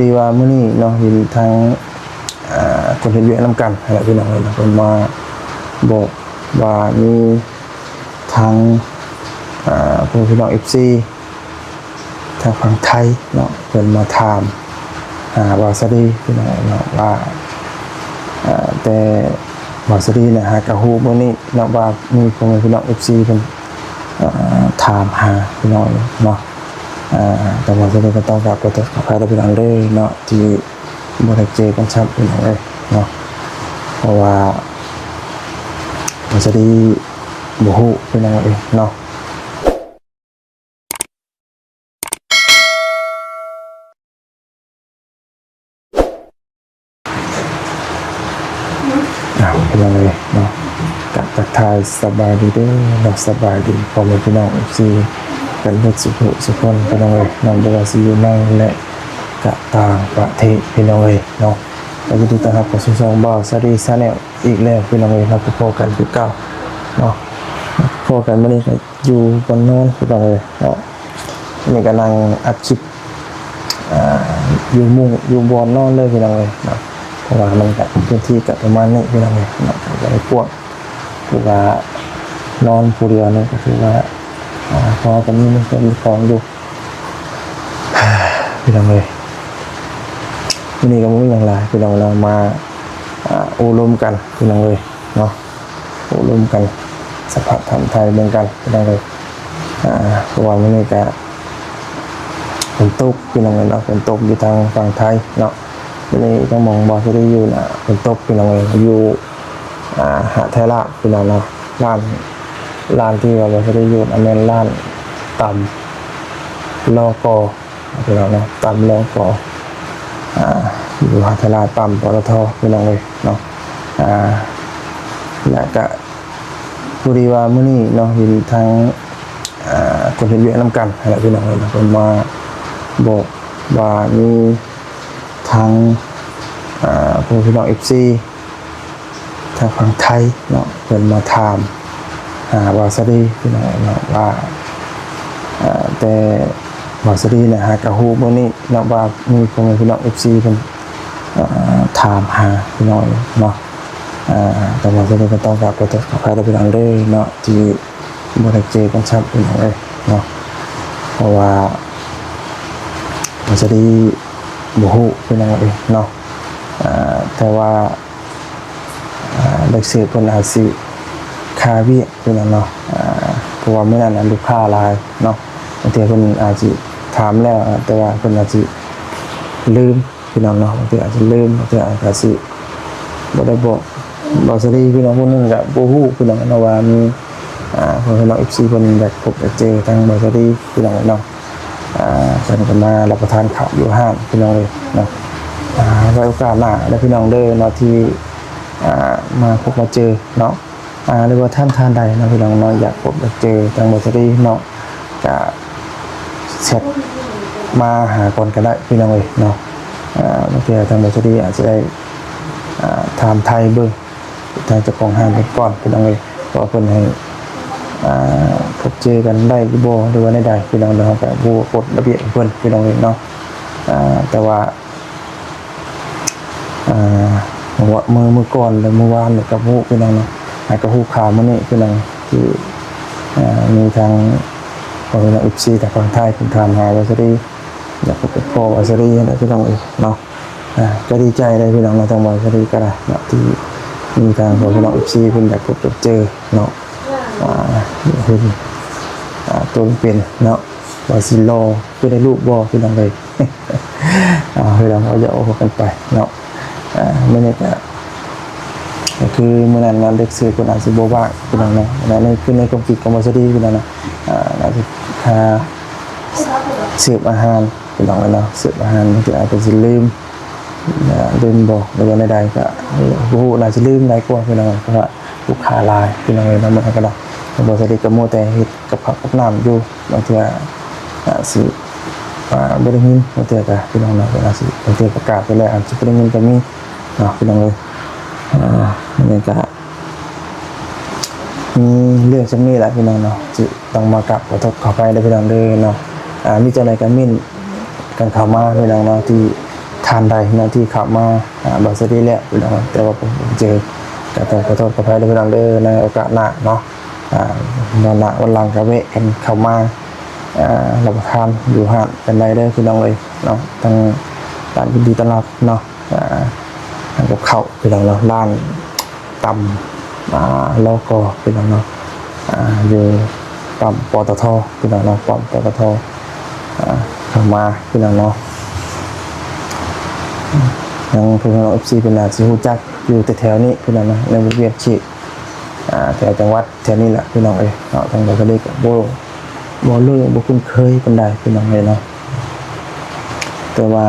ທີ່ວ່າມື້ນີ້ເນາະ ເຫັນທາງ ອ່າ ຄົນເຮັດວຽກນຳກັນຫັ້ນແຫຼະພີ່ນ້ອງເອີຍເນາະ ເພິ່ນມາບອກວ່າມີທາງ ອ່າ ພໍ່ແມ່ພີ່ນ້ອງເອັຟຊີທາງຝັ່ງໄທເນາະ ເພິ່ນມາຖາມຫາບ່າວສາລີພີ່ນ້ອງເອີຍເນາະ ວ່າ ອ່າ ແຕ່ບ່າວສາລີນະຫາກະຮູ້ມື້ນີ້ເນາະ ວ່າມີພໍ່ແມ່ພີ່ນ້ອງເອັຟຊີເພິ່ນ ອ່າ ຖາມຫາພີ່ນ້ອງເນາະ ອ່າ ທາງບ່າວສາລີກໍຕ້ອງກາບຂໍໂທດຂໍອະໄພເດີພີ່ນ້ອງເດີເນາະ ທີ່ບໍ່ໄດ້ເຈີກັນຊ້ຳພີ່ນ້ອງເອີຍເນາະ ເພາະວ່າບ່າວສາລີບໍ່ຮູ້ພີ່ນ້ອງເອີຍເນາະ. ອ້າວ ພີ່ນ້ອງເອີຍເນາະ ກະທັກທາຍສະບາຍດີເດີເນາະ ສະບາຍດີພໍ່ແມ່ພີ່ນ້ອງເອັຟຊີກັນເບິດສູ່ຜູ້ສູ່ຄົນພີ່ນ້ອງເອີຍເນາະ ບໍ່ວ່າຊິຢູ່ໃນ ແລະ ກະຕ່າງປະເທດພີ່ນ້ອງເອີຍເນາະ ກະຍິນດີຕ້ອນຮັບເຂົ້າສູ່ຊ່ອງບ່າວສາລີ Channel ອີກແລ້ວພີ່ນ້ອງເອີຍເນາະ ພົບພໍ້ກັນຄືເກົ່າເນາະ ພໍ້ກັນມື້ນີ້ກະ ຢູ່ບ່ອນນອນພີ່ນ້ອງເອີຍເນາະ ນີ້ກະນັ່ງອັດຄລິບ ອ່າ ຢູ່ມຸ້ງຢູ່ບ່ອນນອນເລີຍພີ່ນ້ອງເອີຍເນາະ ເພາະວ່າມັນກະພື້ນທີ່ກະປະມານນີ້ພີ່ນ້ອງເອີຍເນາະ ກະບໍ່ໄດ້ກວ້າງ ຖືວ່ານອນຜູ້ດຽວນີ້ກະຖືວ່າ ອ່າ ພໍປານນີ້ ມີເຄື່ອງມີຂອງຢູ່ ພີ່ນ້ອງເອີຍ ມື້ນີ້ກະບໍ່ມີຫຍັງຫຼາຍພີ່ນ້ອງເນາະ ມາ ອ່າ ໂອ້ລົມກັນພີ່ນ້ອງເອີຍເນາະ. ໂອ້ລົມກັນ ສະພາບຖາມໄຖ່ເບິ່ງກັນພີ່ນ້ອງເອີຍ ອ່າ ເພາະວ່າມື້ນີ້ກະຝົນຕົກພີ່ນ້ອງເອີຍເນາະ ຝົນຕົກຢູ່ທາງຝັ່ງໄທເນາະ ມື້ນີ້ທາງໝ່ອງບ່າວສາລີຢູ່ນະ ຝົນຕົກພີ່ນ້ອງເອີຍ ຢູ່ ອ່າ ຫາດໄທລາດພີ່ນ້ອງເນາະ ຮ້ານ ຮ້ານທີ່ວ່າບ່າວສາລີຢູ່ນະ ແມ່ນຮ້ານຕຳລໍກໍ ພີ່ນ້ອງເນາະ ຕຳລໍກໍ ອ່າ ຢູ່ຫາດໄທລາດ ປ້ຳ ປຕທ ພີ່ນ້ອງເອີຍເນາະ ອ່າ ແລະກະ ພໍດີວ່າມື້ນີ້ເນາະ ເຫັນທາງ ອ່າ ຄົນເຮັດວຽກນຳກັນຫັ້ນແຫຼະພີ່ນ້ອງເອີຍເນາະ ເພິ່ນມາບອກວ່າມີທາງ ອ່າ ພໍ່ແມ່ພີ່ນ້ອງເອັຟຊີ ທາງຝັ່ງໄທເນາະ ເພິ່ນມາຖາມຫາບ່າວສາລີພີ່ນ້ອງເນາະ ວ່າ ເອີ ແຕ່ບ່າວສາລີນະຫາກະຮູ້ມື້ນີ້ເນາະ ວ່າມີພໍ່ແມ່ພີ່ນ້ອງເອັຟຊີເພິ່ນ ເອີ ຖາມຫາພີ່ນ້ອງເນາະ ເອີ ທາງບ່າວສາລີກໍຕ້ອງກາບຂໍໂທດຂໍອະໄພເດີພີ່ນ້ອງເດີເນາະ ທີ່ບໍ່ໄດ້ເຈີກັນຊ້ຳພີ່ນ້ອງເອີຍເນາະ ເພາະວ່າບ່າວສາລີບໍ່ຮູ້ພີ່ນ້ອງເອີຍເນາະ ເອີ ແຕ່ວ່າ ອ່າ ເດັກເສີບເພິ່ນອາດຊິຄາວຽກພີ່ນ້ອງເນາະ ອ່າ ເພາະວ່າມື້ນັ້ນນະລູກຄ້າຫຼາຍເນາະ ບາງເທື່ອເພິ່ນອາດຊິຖາມແລ້ວ ແຕ່ວ່າເພິ່ນອາດຊິລືມພີ່ນ້ອງເນາະ ບາງເທື່ອອາດຊິລືມ ບາງເທື່ອອາດຊິບໍ່ໄດ້ບອກ ບ່າວສາລີພີ່ນ້ອງຜູ້ໜຶ່ງກະບໍ່ຮູ້ພີ່ນ້ອງເນາະວ່າມີ ອ່າ ພໍ່ແມ່ພີ່ນ້ອງເອັຟຊີເພິ່ນຢາກພົບຢາກເຈີທາງບ່າວສາລີພີ່ນ້ອງເນາະ ອ່າ ເພິ່ນກໍມາຮັບປະທານເຂົ້າຢູ່ຮ້ານພີ່ນ້ອງເອີຍເນາະ ອ່າ ໄວ້ໂອກາດໜ້າເດີພີ່ນ້ອງເດີເນາະ ທີ່ ອ່າ ມາພົບມາເຈີເນາະ ອ່າ ຫຼືວ່າທ່ານທ່ານໃດເນາະພີ່ນ້ອງເນາະ ຢາກພົບຢາກເຈີທາງບ່າວສາລີເນາະ ກະແຊັດມາຫາກ່ອນກໍໄດ້ພີ່ນ້ອງເອີຍເນາະ ອ່າ ບາງເທື່ອທາງບ່າວສາລີອາດຈະໄດ້ ອ່າ ຖາມໄຖ່ເບິ່ງ ທາງເຈົ້າຂອງຮ້ານເພິ່ນກ່ອນພີ່ນ້ອງເອີຍ ວ່າເພິ່ນໃຫ້ ອ່າ ພົບເຈີກັນໄດ້ຫຼືບໍ່ ຫຼືວ່າແນວໃດພີ່ນ້ອງເນາະ ເຮົາກະບໍ່ກົດລະບຽບໃຫ້ເພິ່ນພີ່ນ້ອງເອີຍເນາະ ອ່າ ແຕ່ວ່າ ອ່າ ມື້ ມື້ກ່ອນ ແລະ ມື້ວານນີ້ກະຮູ້ພີ່ນ້ອງເນາະ ຫາກະຮູ້ຂ່າວມື້ນີ້ພີ່ນ້ອງ ທີ່ ອ່າ ມີທາງ ພໍ່ແມ່ພີ່ນ້ອງເອັຟຊີທາງຝັ່ງໄທເພິ່ນຖາມຫາບ່າວສາລີ ຢາກພົບຢາກພໍ້ບ່າວສາລີຫັ້ນແຫຼະພີ່ນ້ອງເອີຍເນາະ ອ່າ ກະດີໃຈເດ້ພີ່ນ້ອງເນາະ ທາງບ່າວສາລີກະໄດ້ເນາະ ທີ່ມີທາງພໍ່ແມ່ພີ່ນ້ອງເອັຟຊີເພິ່ນຢາກພົບຢາກເຈີເນາະ ອ່າ ເຫັນ ອ່າ ຕົວເປັນເນາະ ວ່າຊິຫຼໍ່ຄືໃນຮູບບໍ່ພີ່ນ້ອງເອີຍ ອ່າ ພີ່ນ້ອງເຮົາຢາກເວົ້າກັນໄປເນາະ ອ່າ ມື້ນີ້ກະ ກະຄືມື້ນັ້ນນະ ເດັກເສີບເພິ່ນອາດຊິບໍ່ວ່າງພີ່ນ້ອງເນາະ ໃນ ໃນ ຄືໃນຄວາມຄິດຂອງບ່າວສາລີພີ່ນ້ອງເນາະ ອ່າ ອາດຊິຫາເສີບອາຫານ ພີ່ນ້ອງເອີຍເນາະ ເສີບອາຫານ ບາງເທື່ອອາດຈະຊິລືມ ລືມບໍ່ ຫຼືວ່າແນວໃດ ກະບໍ່ຮູ້ ໜ້າຊິລືມຫຼາຍກວ່າພີ່ນ້ອງ ເພາະວ່າລູກຄ້າຫຼາຍພີ່ນ້ອງເອີຍເນາະ ມື້ນັ້ນກະດາຍ ແຕ່ບ່າວສາລີກະມົວແຕ່ເຮັດກັບເຂົ້າກັບນ້ຳຢູ່ ບາງເທື່ອອາດຊິ ອ່າ ບໍ່ໄດ້ຍິນ ບາງເທື່ອກະພີ່ນ້ອງເນາະ ອາດຊິ ບາງເທື່ອປະກາດໄປແລ້ວອາດຊິບໍ່ໄດ້ຍິນກະມີເນາະ ພີ່ນ້ອງເອີຍ ອ່າ ນີ້ກະ ມີເລື່ອງສ່ຳນີ້ແຫຼະພີ່ນ້ອງເນາະ ຊິຕ້ອງມາກາບຂໍໂທດຂໍອະໄພເດີພີ່ນ້ອງເດີເນາະ ອ່າ ມີຈັ່ງໃດກະເມັ້ນກັນເຂົ້າມາພີ່ນ້ອງເນາະ ທີ່ ທ່ານໃດເນາະທີ່ເຂົ້າມາຫາບ່າວສາລີແລ້ວພີ່ນ້ອງ, ແຕ່ວ່າບໍ່ເຈີ ກໍຕ້ອງຂໍໂທດຂໍອະໄພເດີພີ່ນ້ອງເດີ. ໃນໂອກາດໜ້າເນາະ ອ່າ ວັນໜ້າວັນຫຼັງກໍແວະກັນເຂົ້າມາ ອ່າ ຮັບປະທານຢູ່ຮ້ານກັນໄດ້ເດີພີ່ນ້ອງເອີຍເນາະ. ທາງຮ້ານຍິນດີຕ້ອນຮັບເນາະ ອ່າ ຮ້ານກັບເຂົ້າພີ່ນ້ອງເນາະ, ຮ້ານຕຳ ອ່າ ລກ ພີ່ນ້ອງເນາະ ອ່າ ຢູ່ປ້ຳ ປຕທ ພີ່ນ້ອງເນາະ, ປ້ຳ ປຕທ ອ່າ ເຂົ້າມາພີ່ນ້ອງເນາະ. ທາງພີ່ນ້ອງ ເອັຟຊີ ເພິ່ນອາດຊິຮູ້ຈັກຢູ່ແຖວໆນີ້ພີ່ນ້ອງເນາະ, ໃນບໍລິເວນເຂດ ອ່າ ແຖວຈັງຫວັດແຖວນີ້ແຫຼະພີ່ນ້ອງເອີຍເນາະ. ທາງບ່າວສາລີກໍບໍ່ ບໍ່ຮູ້ ບໍ່ຄຸ້ນເຄີຍປານໃດພີ່ນ້ອງເອີຍເນາະ, ແຕ່ວ່າ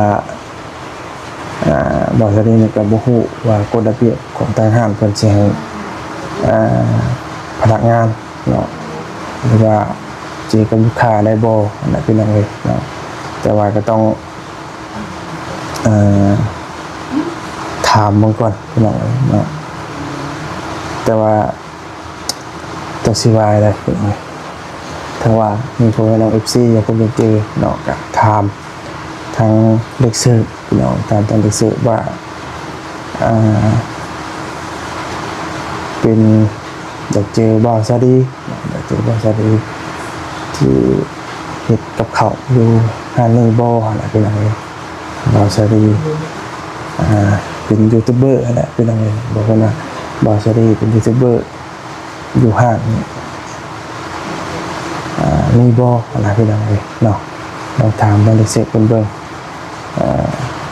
ອ່າ ບ່າວສາລີນີ້ກໍບໍ່ຮູ້ວ່າກົດລະບຽບຂອງທາງຮ້ານເພິ່ນຊິໃຫ້ເປັນພະນັກງານເນາະ ຫຼືວ່າເຈກັບລູກຄ້າໄດ້ບໍ່ຫັ້ນນະພີ່ນ້ອງເອີຍເນາະ. ແຕ່ວ່າກໍຕ້ອງ ເອີ ຖາມເບິ່ງກ່ອນພີ່ນ້ອງເອີຍເນາະ. ແຕ່ວ່າ ຈັກຊິວ່າໃດ ຖ້າວ່າມີພໍ່ແມ່ນ້ອງ ເອັຟຊີ ຢາກພົບຢາກເຈີເນາະ ກໍຖາມທາງເດັກເສີບພີ່ນ້ອງ, ຖາມທາງເດັກເສີບວ່າ ອ່າ ເປັນ ຢາກເຈີບ່າວສາລີເນາະ, ຢາກເຈີບ່າວສາລີທີ່ເຮັດກັບເຂົ້າຢູ່ຮ້ານນີ້ບໍ່ຫັ້ນນະພີ່ນ້ອງເອີຍ. ບ່າວສາລີ ອ່າ ເປັນຢູທູບເບີຫັ້ນແຫຼະພີ່ນ້ອງເອີຍ, ບອກເພິ່ນວ່າບ່າວສາລີເປັນຢູທູບເບີ ຢູ່ຮ້ານນີ້ ອ່າ ມີບໍ່ຫັ້ນນະພີ່ນ້ອງເອີຍເນາະ. ລອງຖາມທາງເດັກເສີບເພິ່ນເບິ່ງ ເອີ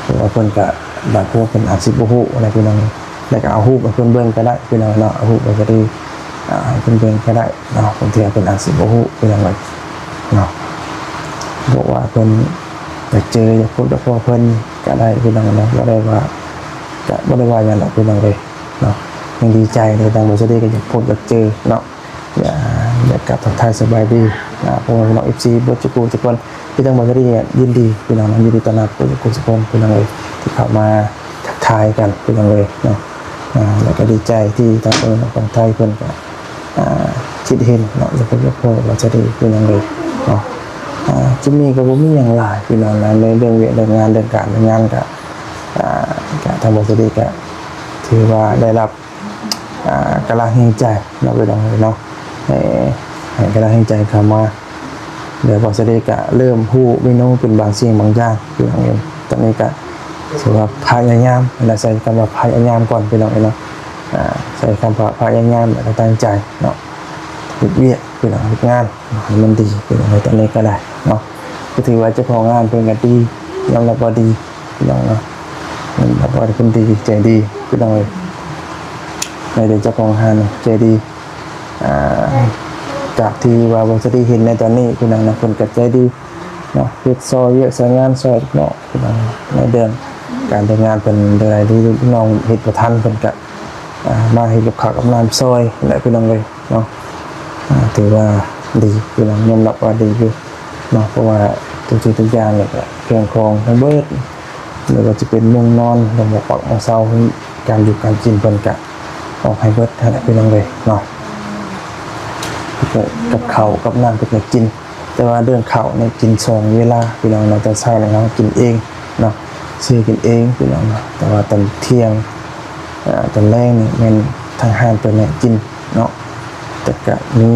ເພາະວ່າເພິ່ນກະ ບາງເທື່ອເພິ່ນອາດຊິບໍ່ຮູ້ນະພີ່ນ້ອງເອີຍ, ແລ້ວກະເອົາຮູບໃຫ້ເພິ່ນເບິ່ງກໍໄດ້ພີ່ນ້ອງເນາະ, ເອົາຮູບໄປກໍດີ ອ່າ ໃຫ້ເພິ່ນເບິ່ງກໍໄດ້ເນາະ. ບາງເທື່ອເພິ່ນອາດຊິບໍ່ຮູ້ພີ່ນ້ອງເອີຍເນາະ, ບອກວ່າເພິ່ນຢາກເຈີ ຢາກພົບຢາກພໍ້ເພິ່ນກໍໄດ້ພີ່ນ້ອງເນາະ, ບໍ່ໄດ້ວ່າ ກະບໍ່ໄດ້ວ່າຫຍັງດອກພີ່ນ້ອງເອີຍເນາະ. ຍັງດີໃຈເດ້ ທາງບ່າວສາລີກໍຢາກພົບຢາກເຈີເນາະ. ຢາກ ຢາກກັບທັກທາຍສະບາຍດີ ອ່າ ພໍ່ແມ່ພີ່ນ້ອງ ເອັຟຊີ ເບິດທຸກຜູ້ທຸກຄົນ. ຄືທາງບ່າວສາລີນີ້ຍິນດີພີ່ນ້ອງເນາະ, ຍິນດີຕ້ອນຮັບທຸກຜູ້ທຸກຄົນພີ່ນ້ອງເອີຍ ທີ່ເຂົ້າມາທັກທາຍກັນພີ່ນ້ອງເອີຍເນາະ. ອ່າ ແລ້ວກໍດີໃຈທີ່ທາງພໍ່ແມ່ພີ່ນ້ອງຝັ່ງໄທເພິ່ນກໍ ອ່າ ຄິດເຫັນເນາະ ຢາກພົບຢາກພໍ້ ບ່າວສາລີພີ່ນ້ອງເອີຍເນາະ. ອ່າ ຄລິບນີ້ກໍບໍ່ມີຫຍັງຫຼາຍພີ່ນ້ອງນະ, ໃນເລື່ອງວຽກເລື່ອງງານ ເລື່ອງການເລື່ອງງານກໍ ອ່າ ກໍທາງບ່າວສາລີກໍຖືວ່າໄດ້ຮັບ ອ່າ ກຳລັງແຮງໃຈເນາະ ພີ່ນ້ອງເອີຍເນາະ, ໃຫ້ ໃຫ້ກຳລັງແຮງໃຈເຂົ້າມາ. ແລ້ວບ່າວສາລີກະເລີ່ມຮູ້ເມນູເປັນບາງສິ່ງບາງຢ່າງ ພີ່ນ້ອງເອີຍ. ຕອນນີ້ກະຖືວ່າພະຍາຍາມ ແລະ ໃຊ້ຄຳວ່າພະຍາຍາມກ່ອນ ພີ່ນ້ອງເອີຍເນາະ, ອ່າ ໃຊ້ຄຳວ່າພະຍາຍາມ ແລະ ກໍຕັ້ງໃຈເນາະ, ເຮັດວຽກ ພີ່ນ້ອງ ເຮັດງານໃຫ້ມັນດີ ພີ່ນ້ອງເອີຍ. ຕອນນີ້ກໍໄດ້ເນາະ ກໍຖືວ່າເຈົ້າຂອງງານເພິ່ນກໍດີ ຍອມຮັບວ່າດີ ພີ່ນ້ອງເນາະ, ຍອມຮັບວ່າເພິ່ນດີ ໃຈດີ ພີ່ນ້ອງເອີຍ. ໃນເລື່ອງເຈົ້າຂອງຮ້ານໃຈດີ ອ່າ ຈາກທີ່ວ່າບ່າວສາລີເຫັນໃນຕອນນີ້ ພີ່ນ້ອງເນາະ, ເພິ່ນກໍໃຈດີເນາະ, ເຮັດຊ່ອຍວຽກຊ່ອຍງານຊ່ອຍເນາະ ພີ່ນ້ອງ. ໃນເລື່ອງການເຮັດງານເພິ່ນ ໃດທີ່ນ້ອງເຮັດບໍ່ທັນ ເພິ່ນກໍ ອ່າ ມາເຮັດກັບເຂົ້າກັບນ້ຳຊ່ອຍແຫຼະ ພີ່ນ້ອງເອີຍເນາະ. ອ່າ ຖືວ່າດີ ພີ່ນ້ອງ ຍອມຮັບວ່າດີຢູ່ເນາະ, ເພາະວ່າທຸກສິ່ງທຸກຢ່າງນີ້ກໍເຄື່ອງຂອງທັງເບິດ ບໍ່ວ່າຈະເປັນມຸ້ງນອນ ເຄື່ອງໝອກປັກໝອກເຊົາ ການຢູ່ການກິນ ເພິ່ນກະອອກໃຫ້ເບິດຫັ້ນແຫຼະ ພີ່ນ້ອງເອີຍເນາະ. ກັບເຂົ້າກັບນ້ຳເພິ່ນກະກິນ ແຕ່ວ່າເລື່ອງເຂົ້ານີ້ກິນສອງເວລາ ພີ່ນ້ອງເນາະ. ຕອນເຊົ້ານີ້ເຮົາກິນເອງເນາະ ຊື້ກິນເອງ ພີ່ນ້ອງເນາະ, ແຕ່ວ່າຕອນທ່ຽງ ອ່າ ຕອນແລງນີ້ແມ່ນທາງຮ້ານເພິ່ນໃຫ້ກິນເນາະ. ແຕ່ກະມີ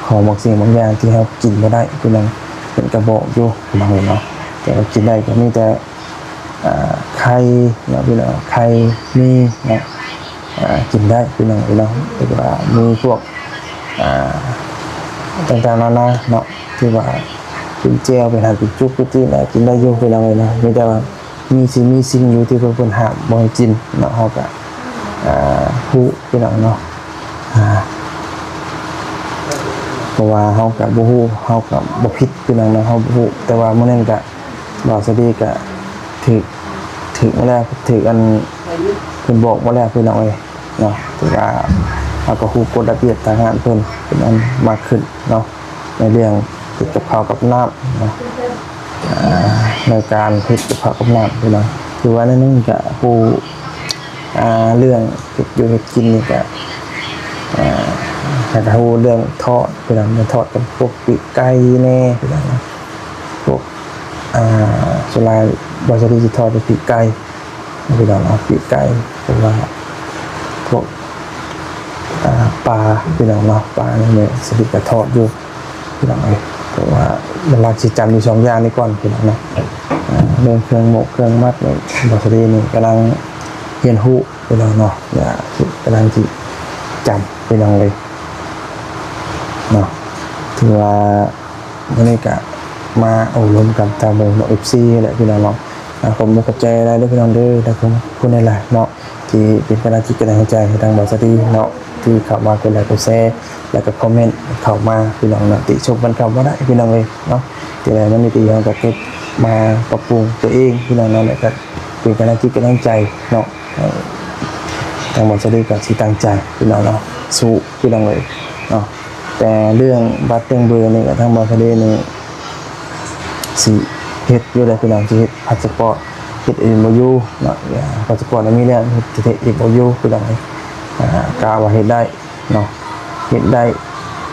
ຂອງບາງສິ່ງບາງຢ່າງທີ່ເຮົາກິນບໍ່ໄດ້ ພີ່ນ້ອງ ເພິ່ນກະບອກຢູ່ ພີ່ນ້ອງເນາະ, ແຕ່ວ່າກິນໄດ້ກະມີແຕ່ ອ່າ ໄຂ່ເນາະ ພີ່ນ້ອງ, ໄຂ່ ໝີ່ເນາະ ອ່າ ກິນໄດ້ ພີ່ນ້ອງເນາະ. ຫຼືວ່າມີພວກ ອ່າ ຕ່າງໆນານາເນາະ ທີ່ວ່າເປັນແຈ່ວ ເປັນຫານ ເປັນຈຸກ ເປັນຈີນ ກິນໄດ້ຢູ່ ພີ່ນ້ອງເນາະ. ມີແຕ່ວ່າມີສິ່ງ ມີສິ່ງຢູ່ທີ່ເພິ່ນ ເພິ່ນຫ້າມບໍ່ໃຫ້ກິນເນາະ, ເຮົາກະ ອ່າ ຮູ້ ພີ່ນ້ອງເນາະ. ອ່າ ເພາະວ່າເຮົາກະບໍ່ຮູ້ ເຮົາກະບໍ່ຜິດ ພີ່ນ້ອງເນາະ, ເຮົາບໍ່ຮູ້. ແຕ່ວ່າມື້ນັ້ນກະ ບ່າວສາລີກະຖືກ ຖືກມາແລ້ວ ຖືກອັນ ເພິ່ນບອກມາແລ້ວ ພີ່ນ້ອງເອີຍເນາະ. ຖືວ່າເຮົາກະຮູ້ກົດລະບຽບທາງຮ້ານເພິ່ນ ເປັນອັນມາກຂຶ້ນເນາະ ໃນເລື່ອງເຮັດກັບເຂົ້າກັບນ້ຳເນາະ, ອ່າ ໃນການເຮັດກັບເຂົ້າກັບນ້ຳ ພີ່ນ້ອງ. ຖືວ່າໃນນັ້ນກະຮູ້ ອ່າ ເລື່ອງເຮັດຢູ່ເຮັດກິນນີ້ກະ ອ່າ ໃຫ້ກະຮູ້ເລື່ອງທອດ ພີ່ນ້ອງ, ເລື່ອງທອດກັບພວກປີກໄກ່ແດ່ ພີ່ນ້ອງເນາະ, ພວກ ອ່າ ສ່ວນຫຼາຍ ບ່າວສາລີຊິທອດເປັນປີກໄກ່ພີ່ນ້ອງເນາະ ປີກໄກ່ ເພາະວ່າພວກ ອ່າ ປາພີ່ນ້ອງເນາະ ປານີ້ແມ່ນສາລີກະທອດຢູ່ພີ່ນ້ອງເອີຍ ເພາະວ່າຫຼັກໆຊິຈຳຢູ່ສອງຢ່າງນີ້ກ່ອນພີ່ນ້ອງເນາະ ອ່າ ເລື່ອງເຄື່ອງໝົກເຄື່ອງມັດນີ້ ບ່າວສາລີນີ້ກຳລັງຮຽນຮູ້ພີ່ນ້ອງເນາະ ແລະ ກຳລັງຊິຈຳພີ່ນ້ອງເອີຍເນາະ ຖືວ່າ ມື້ນີ້ກະມາໂອ້ລົມກັບທາງເບິ່ງເອັຟຊີແຫຼະພີ່ນ້ອງເນາະ ອ່າ ຂອບອົກຂອບໃຈຫຼາຍເດີພີ່ນ້ອງເດີ ແລະ ຂອບຄຸນຫຼາຍໆເນາະ ທີ່ເປັນກຳລັງຈິດກຳລັງໃຈໃຫ້ທາງບ່າວສາລີເນາະ ທີ່ເຂົ້າມາກົດໄລກົດແຊ ແລະ ກະຄອມເມັນເຂົ້າມາພີ່ນ້ອງເນາະ ຕິຊົມກັນເຂົ້າມາໄດ້ພີ່ນ້ອງເອີຍເນາະ ທີ່ໃດມັນດີເຮົາກະເກັບມາປັບປຸງຕົວເອງພີ່ນ້ອງເນາະ ແລະ ກະເປັນກຳລັງຈິດກຳລັງໃຈເນາະ ເອີ ທາງບ່າວສາລີກະຊິຕັ້ງໃຈພີ່ນ້ອງເນາະ ສູ້ພີ່ນ້ອງເອີຍເນາະ ແຕ່ເລື່ອງບັດແຈ້ງເບີນີ້ກະທາງບ່າວສາລີນີ້ຊິເຮັດຢູ່ແລ້ວພີ່ນ້ອງ ຊິເຮັດພາສປອດ ເຮັດເອັມໂອຢູເນາະ ພາສປອດມີແລ້ວ ເຮັດເອັມໂອຢູພີ່ນ້ອງເອີຍ ອ່າ ກະວ່າເຮັດໄດ້ເນາະ ເຮັດໄດ້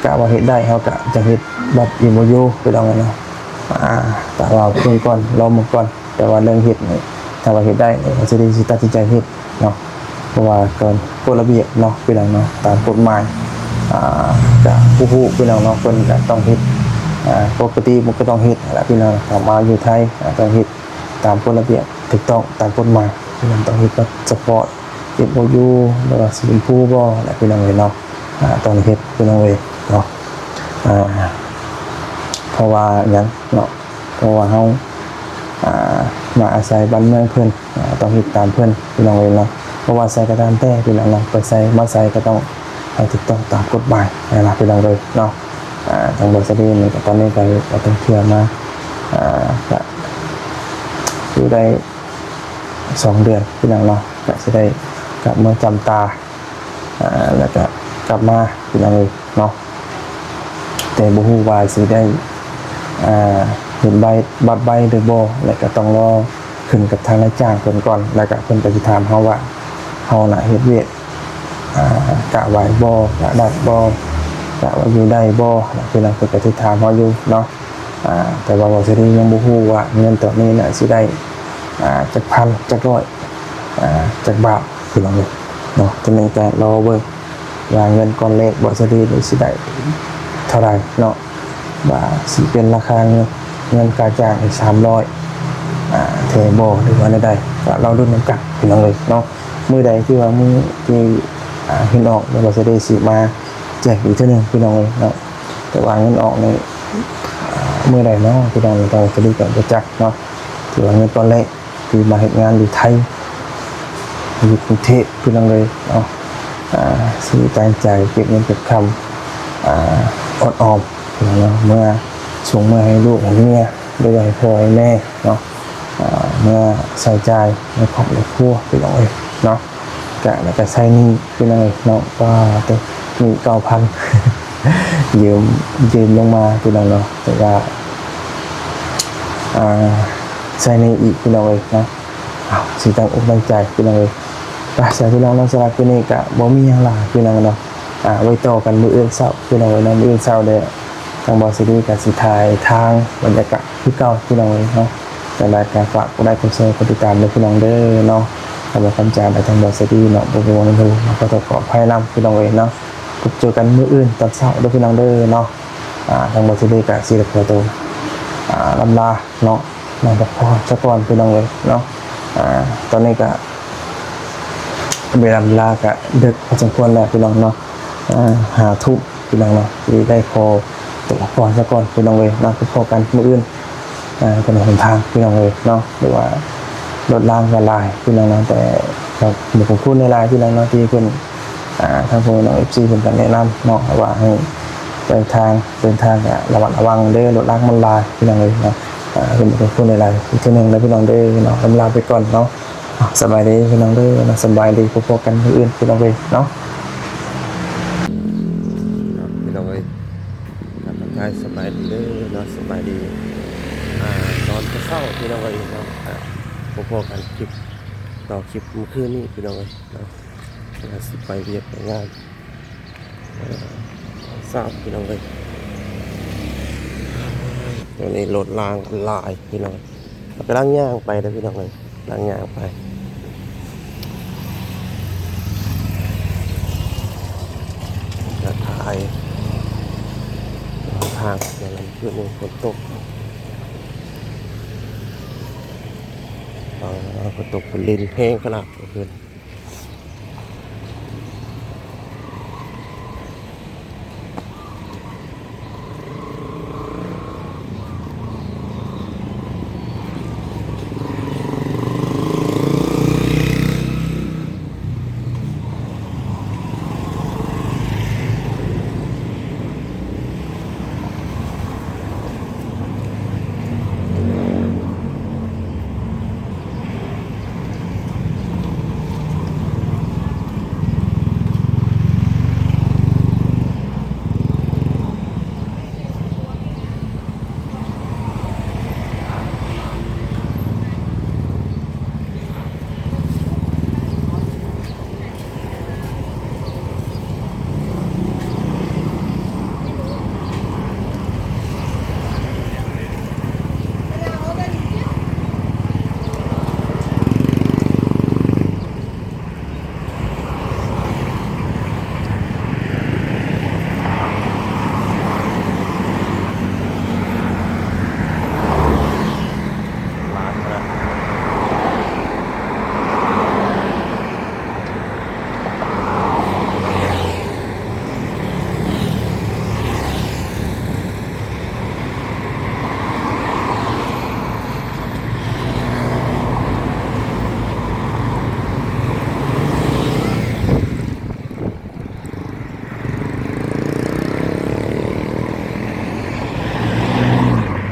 ກະວ່າເຮັດໄດ້ ເຮົາກະຈະເຮັດບັດເອັມໂອຢູພີ່ນ້ອງເອີຍເນາະ ອ່າ ແຕ່ວ່າເບິ່ງກ່ອນ ລອເບິ່ງກ່ອນ ແຕ່ວ່າເລື່ອງເຮັດນີ້ ຖ້າວ່າເຮັດໄດ້ນີ້ ກໍຊິໄດ້ ຊິຕັດສິນໃຈເຮັດເນາະ ເພາະວ່າການກົດລະບຽບເນາະ ພີ່ນ້ອງເນາະ ຕາມກົດໝາຍ ອ່າ ກະບໍ່ຮູ້ພີ່ນ້ອງເນາະ ເພິ່ນກະຕ້ອງເຮັດ ອ່າ ປົກກະຕິມັນກະຕ້ອງເຮັດຫັ້ນລະພີ່ນ້ອງ ເຂົ້າມາຢູ່ໄທ ອ່າ ຕ້ອງເຮັດຕາມກົດລະບຽບ ຖືກຕ້ອງຕາມກົດໝາຍ ພີ່ນ້ອງ ຕ້ອງເຮັດພາສປອດ ເອັມໂອຢູ ຫຼືວ່າສີຊົມພູບໍ່ ແຫຼະພີ່ນ້ອງເອີຍເນາະ ອ່າ ຕ້ອງເຮັດພີ່ນ້ອງເອີຍເນາະ ອ່າ ເພາະວ່າຫຍັງເນາະ ເພາະວ່າເຮົາ ອ່າ ມາອາໄສບ້ານເມືອງເພິ່ນ ອ່າ ຕ້ອງເຮັດຕາມເພິ່ນພີ່ນ້ອງເອີຍເນາະ ບໍ່ວ່າໃສກະຕາມແຕ່ພີ່ນ້ອງເນາະ ໄປໃສມາໃສກະຕ້ອງໃຫ້ຖືກຕ້ອງຕາມກົດໝາຍຫັ້ນນະພີ່ນ້ອງເອີຍເນາະ ອ່າ ທາງບໍລິສັດນີ້ກະຕອນນີ້ກະ ກະຕ້ອງເທື່ອມາ ອ່າ ກະຢູ່ໄດ້ສອງເດືອນພີ່ນ້ອງເນາະ ກະຊິໄດ້ກັບເມືອຈຳຕາ ອ່າ ແລ້ວກະກັບມາພີ່ນ້ອງເອີຍເນາະ ແຕ່ບໍ່ຮູ້ວ່າຊິໄດ້ ອ່າ ເຮັດໃບ ບັດໃບຫຼືບໍ່ ແລ້ວກະຕ້ອງລໍຂຶ້ນກັບທາງນາຍຈ້າງເພິ່ນກ່ອນ ແລ້ວກະເພິ່ນກະຊິຖາມເຮົາວ່າ ເຮົານະເຮັດວຽກ ອ່າ ກະໄຫວບໍ່ ກະດັດບໍ່ ກະວ່າຢູ່ໄດ້ບໍ່ ພີ່ນ້ອງເພິ່ນກະຊິຖາມເຮົາຢູ່ເນາະ ອ່າ ແຕ່ວ່າເວົ້າຊື່ໆຍັງບໍ່ຮູ້ວ່າເງິນຕອນນີ້ນະຊິໄດ້ ອ່າ ຈັກພັນ ຈັກຮ້ອຍ ອ່າ ຈັກບາດ ພີ່ນ້ອງເອີຍເນາະ ຕອນນີ້ກະລໍເບິ່ງວ່າເງິນກ້ອນແລກບ່າວສາລີນີ້ຊິໄດ້ເທົ່າໃດເນາະ ວ່າຊິເປັນລາຄາເງິນ ເງິນຄ່າຈ້າງອີກສາມຮ້ອຍ ອ່າ ແທ້ບໍ່ ຫຼືວ່າແນວໃດ ກະລໍລຸ້ນນຳກັນພີ່ນ້ອງເອີຍເນາະ ມື້ໃດທີ່ວ່າມື້ທີ່ ອ່າ ເງິນອອກ ບ່າວສາລີຊິມາແຈ້ງອີກເທື່ອໜຶ່ງພີ່ນ້ອງເອີຍເນາະ ແຕ່ວ່າເງິນອອກນີ້ ອ່າ ມື້ໃດເນາະ ພີ່ນ້ອງ ບ່າວສາລີກະບໍ່ຈັກເນາະ ຖືວ່າເງິນກ້ອນແລກ ທີ່ມາເຮັດງານຢູ່ໄທ ຢູ່ກຸງເທບພີ່ນ້ອງເອີຍເນາະ ອ່າ ຊິຕັ້ງໃຈເກັບເງິນເກັບຄຳ ອ່າ ອອດອອມເນາະ ເມືອສົ່ງເມືອໃຫ້ລູກໃຫ້ເມຍ ຫຼືວ່າໃຫ້ພໍ່ໃຫ້ແມ່ເນາະ ອ່າ ເມືອໃຊ້ຈ່າຍໃນຄອບໃນຄົວພີ່ນ້ອງເອີຍເນາະ ກະ ແລ້ວກະໃຊ້ໜີ້ພີ່ນ້ອງເອີຍເນາະ ວ່າແຕ່ໜີ້ເກົ້າພັນ ຢືມ ຢືມລົງມາພີ່ນ້ອງເນາະ ແຕ່ວ່າ ອ່າ ໃຊ້ໜີ້ອີກພີ່ນ້ອງເອີຍເນາະ ເອົ້າ ຊິຕັ້ງອົກຕັ້ງໃຈພີ່ນ້ອງເອີຍ ໄປ ສາພີ່ນ້ອງເນາະ ສຳລັບຄລິບນີ້ກະບໍ່ມີຫຍັງຫຼາຍພີ່ນ້ອງເນາະ ອ່າ ໄວ້ຕໍ່ກັນມື້ອື່ນເຊົ້າພີ່ນ້ອງເອີຍເນາະ ມື້ອື່ນເຊົ້າເດີ ທາງບ່າວສາລີກະຊິຖ່າຍທາງບັນຍາກາດຄືເກົ່າພີ່ນ້ອງເອີຍເນາະ ຈັ່ງໃດກະຝາກກົດໄລກົດແຊກົດຕິດຕາມເດີພີ່ນ້ອງເດີເນາະ ຄຳວ່າຄຳຈາໄປທາງບ່າວສາລີເນາະ ບໍ່ມີຫຍັງເດີ ຂໍໂທດຂໍອະໄພນຳພີ່ນ້ອງເອີຍເນາະ ພົບເຈີກັນມື້ອື່ນຕອນເຊົ້າເດີພີ່ນ້ອງເດີເນາະ ອ່າ ທາງບ່າວສາລີກະຊິໄດ້ຂໍໂຕ ອ່າ ລ່ຳລາ ເນາະ ມາພັກຜ່ອນສາກ່ອນພີ່ນ້ອງເອີຍເນາະ ອ່າ ຕອນນີ້ກະເວລາ ເວລາກະເດິກພໍສົມຄວນແລ້ວພີ່ນ້ອງເນາະ ອ່າ ຫ້າທຸ່ມພີ່ນ້ອງເນາະ ຊິໄດ້ຂໍຕົວພັກຜ່ອນສາກ່ອນພີ່ນ້ອງເອີຍເນາະ ພົບພໍ້ກັນມື້ອື່ນ ອ່າ ຖະໜົນຫົນທາງພີ່ນ້ອງເອີຍເນາະ ຫຼືວ່າລົດລາງກະຫຼາຍພີ່ນ້ອງເນາະ ແຕ່ກະຂອບຄຸນຫຼາຍໆພີ່ນ້ອງເນາະ ທີ່ເພິ່ນ ອ່າ ທາງພວກນ້ອງເອັຟຊີເພິ່ນກະແນະນຳເນາະ ວ່າໃຫ້ເດີນທາງ ເດີນທາງກະລະມັດລະວັງເດີ ລົດລາງມັນຫຼາຍພີ່ນ້ອງເອີຍເນາະ ອ່າ ເພິ່ນກະຂອບຄຸນຫຼາຍໆ ອີກເທື່ອໜຶ່ງເດີພີ່ນ້ອງເດີເນາະ ລຳລາໄປກ່ອນເນາະ ອ່າ ສະບາຍດີພີ່ນ້ອງເດີເນາະ ສະບາຍດີ ພົບພໍ້ກັນມື້ອື່ນພີ່ນ້ອງເອີຍເນາະ ພີ່ນ້ອງເອີຍ ກະທັກທາຍສະບາຍດີເດີເນາະ ສະບາຍດີ ອ່າ ຕອນເຊົ້າໆພີ່ນ້ອງເອີຍເນາະ ອ່າ ພົບພໍ້ກັນຄລິບ ຕໍ່ຄລິບມື້ຄືນນີ້ພີ່ນ້ອງເອີຍເນາະ ວ່າຊິໄປວຽກໄປງານ ເອີ ເຊົ້າພີ່ນ້ອງເອີຍ ຕອນນີ້ລົດລາງກະຫຼາຍພີ່ນ້ອງ ກຳລັງຍ່າງໄປເດີພີ່ນ້ອງເອີຍ ກຳລັງຍ່າງໄປ ກະຖ່າຍທາງ ແຕ່ລະຄືນນີ້ຝົນຕົກ ເອີ ຝົນຕົກ ຝົນລິນແຮງຂະໜາດເມື່ອຄືນ.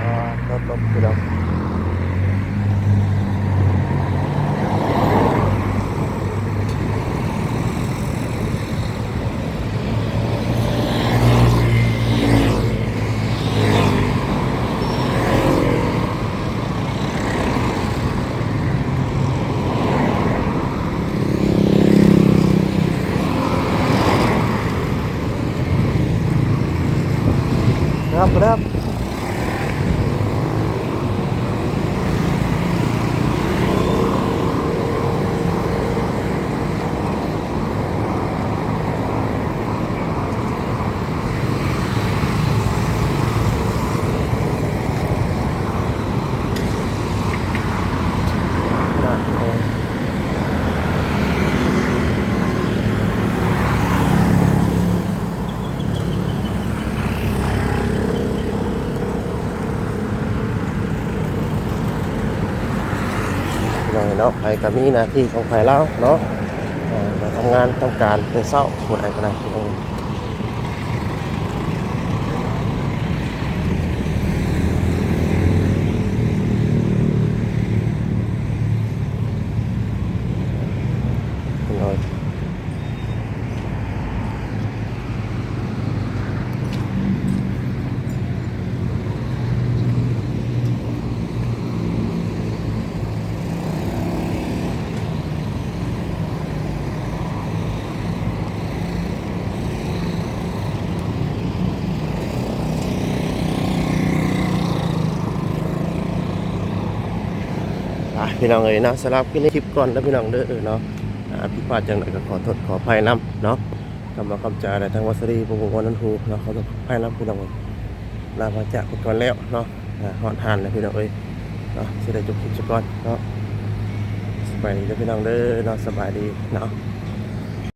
ອ່າ ລົດລົບ ພີ່ນ້ອງ. ຄັບ ຄັບ. ພີ່ນ້ອງເນາະ ໃຜກໍມີໜ້າທີ່ຂອງໃຜລາວເນາະ ເອີ ມາທຳງານທຳການແຕ່ເຊົ້າ ຜູ້ໃດກໍໄດ້ພີ່ນ້ອງ. ອ່ະ ພີ່ນ້ອງເອີຍເນາະ ສຳລັບຄລິບນີ້ ຄລິບກ່ອນເດີພີ່ນ້ອງເດີເນາະ. ອ່າ ຜິດພາດຈັ່ງໃດກໍຂໍໂທດຂໍອະໄພນຳເນາະ. ຄຳເວົ້າຄຳຈາ ແລະ ທາງວາສະລີບໍ່ມ່ວນນຳຫູເນາະ ຂໍໂທດຂໍອະໄພນຳພີ່ນ້ອງເອີຍ. ລາພາຈາກໄປກ່ອນແລ້ວເນາະ ອ່າ ຮອດຮ້ານແລ້ວພີ່ນ້ອງເອີຍເນາະ ຊິໄດ້ຈົບຄລິບຊະກ່ອນເນາະ. ສະບາຍດີເດີພີ່ນ້ອງເດີເນາະ ສະບາຍດີເນາະ.